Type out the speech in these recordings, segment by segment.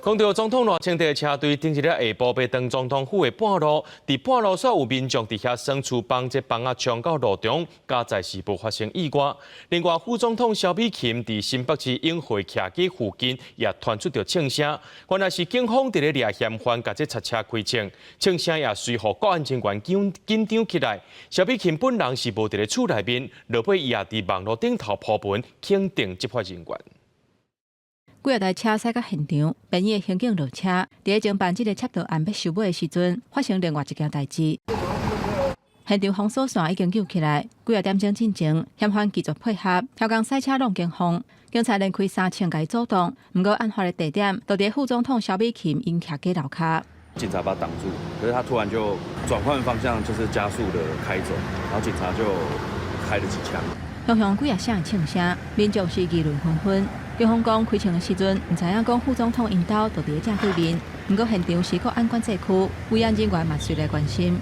講到總統賴清德的車隊頂一日下晡欲轉總統府的半路，佇半路煞有民眾佇遐耍粗枋，這枋仔衝到路中，佳哉是無發生意外。另外，副總統蕭美琴佇新北市永和徛街附近也傳出著槍聲，原來是警方佇咧掠嫌犯，共這賊車開槍，槍聲也隨予國安人員緊緊張起來。蕭美琴本人是無佇咧厝內面，落尾伊也佇網路頂頭鋪文肯定執法人員。幾若台車駛到現場，便衣的刑警落車，佇咧偵辦這个竊盜案欲收尾的時陣，發生另外一件代誌。現場封鎖線已經救起來，幾仔點鐘進前，嫌犯拒絕配合，刁工賽車挵警方，警察連開三槍共伊阻擋。毋過案發的地點，就佇副總統蕭美琴𪜶徛家樓跤。警察把他擋住，可是他突然就轉換方向，就是加速的開走，然後警察就開了幾槍。雄雄幾仔聲的槍聲，民眾是議論紛紛。警方講開槍的時陣，毋知影講副總統𪜶兜就佇咧正對面。毋過現場是國安管制區，維安人員嘛隨來關心。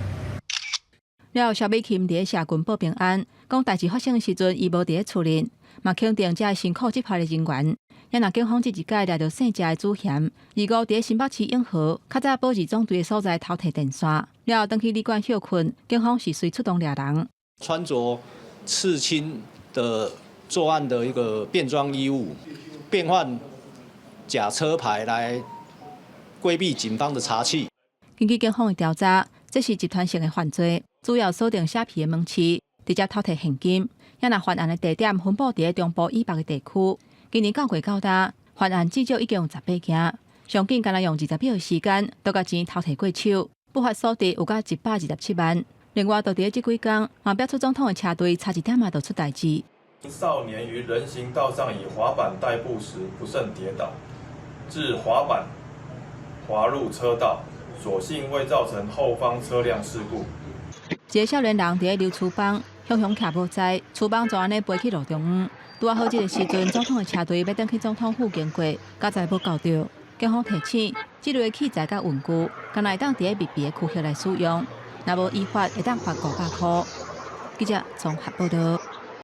了後，蕭美琴佇咧社群報平安，講代誌發生的時陣，伊無佇咧厝內，嘛肯定遮辛苦執法的人員。也若警方這一擺掠著姓謝的主嫌，二五佇咧新北市永和，較早保二總隊的所在偷提電線，了後轉去旅館歇睏，警方是隨出動掠人。穿着刺青的作案的一個變裝衣物，變換假車牌來規避警方的查緝。根據警方的調查，這是集團性的犯罪，主要鎖定寫皮的門市，直接偷提現金。也若犯案的地點分布佇咧中部以北的地區。今年九月到今，犯案至少已經有18件，上緊干焦用20秒的時間，就共錢偷提過手，不法所得有甲127萬。另外，就佇咧這幾工，嘛表出總統的車隊差一點仔就出代誌。少年於人行道上以滑板代步時不慎跌倒，致滑板滑入車道，所幸未造成後方車輛事故。一个少年人佇咧溜書枋，雄雄徛無在，書枋就按呢飛去路中央。拄仔好這个時陣，總統的車隊欲轉去總統府經過，佳哉無到著。警方提醒，這類的器材佮文具，干焦會當佇咧密閉的區域來使用，若無依法會當罰500箍。記者綜合報道。